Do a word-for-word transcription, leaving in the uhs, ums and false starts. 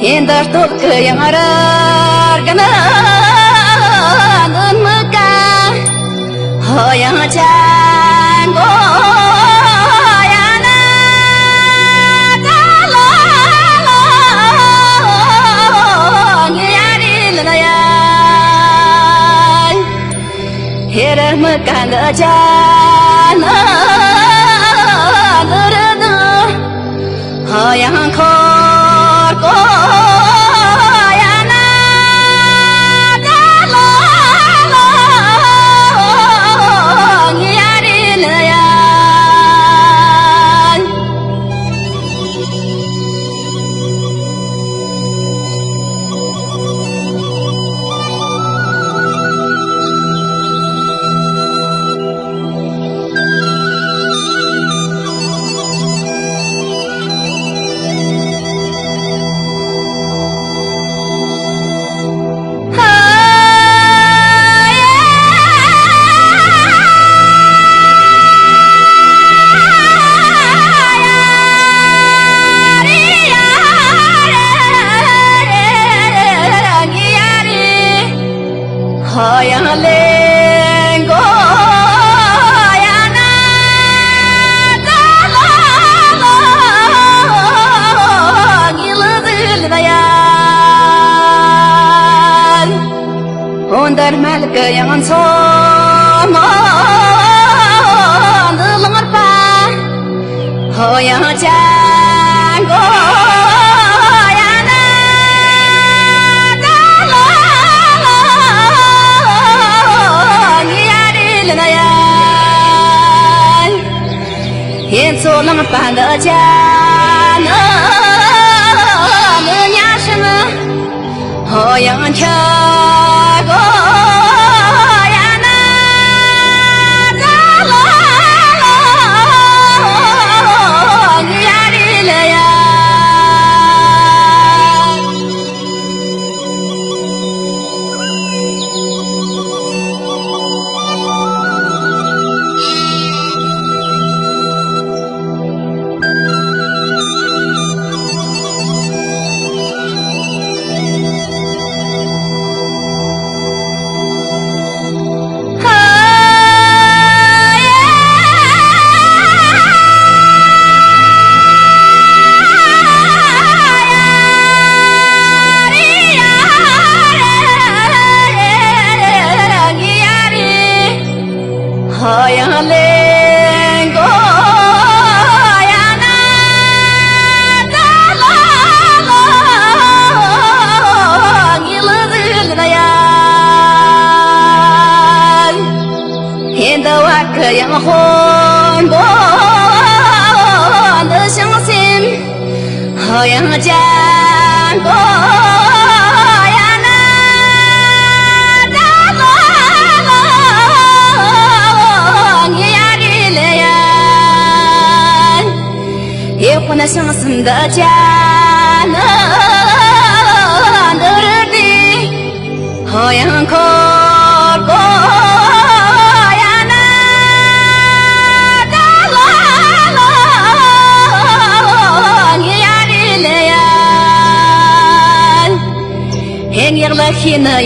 ཡིན་འདི་སྟོབས་ཀྱི་ཡང་ར་ག་ན་འདི་མི་ཀ་ཧོ་ཡང་ཅང་གོ་ཡང་ན་ད་ལ་ལ་ངི་ཡ་རི་ལ་ཡ། ཧེ་ར་མི་ཀ་འདི་ཅ་ན་འདི་རུ་འདི། ཧོ་ཡང་འཁོར་གོ་ཡང་ན་ད་ལ་ལ་ངི་ཡ་རི་ལ་ཡ། ཧོ་ཡང་ལེན་གོ་ཡང་ན་ད་ལ་ལ་ངི་ལ་ལ་ཡ། འོ་འདར་མལ་གི་ཡང་མཚོ་མོ་འདི་ལངས་པ། ཧོ་ཡང་ཅང་གོ་ཡང་ན་ད་ལ་ལ་ངི་ཡ་རི་ལ་ན་ཡ། ཡིན་ཚོ་ལངས་པ་འདི་ཅ་ན་མི་ཉ་ཧྲི་མི། ཧོ་ཡང་ཁྱ་གོ་ཡང་ན་ད་ལ་ལ་ཡ་རི་ལ་ཡ། ཧོ་ཡང་ལེན་གོ་ཡང་ན་ད་ལ་ལ་ངི་ལ་ལ་ཡ། ཧེ་འདི་བ་གི་ཡང་ཧོན་གོ་འདི་ཤང་སེམས། ཧོ་ཡང་ཅང་གོ་ཡང་ན་ད་ལ་ལ་ངི་ཡ་རི་ལ་ཡ། ཧེ་ཧོ་ན་ཤང་སེམས་འདི་ཅ་ན་འདི་རུ་འདི། ཧོ་ཡང་འཁོར་གོ་ཡང་ན་ད་ལ་ལ་ངི་ཡ་རི་ལ་ཡ། ཧེ་ངེག་ལ་ཤི་ན་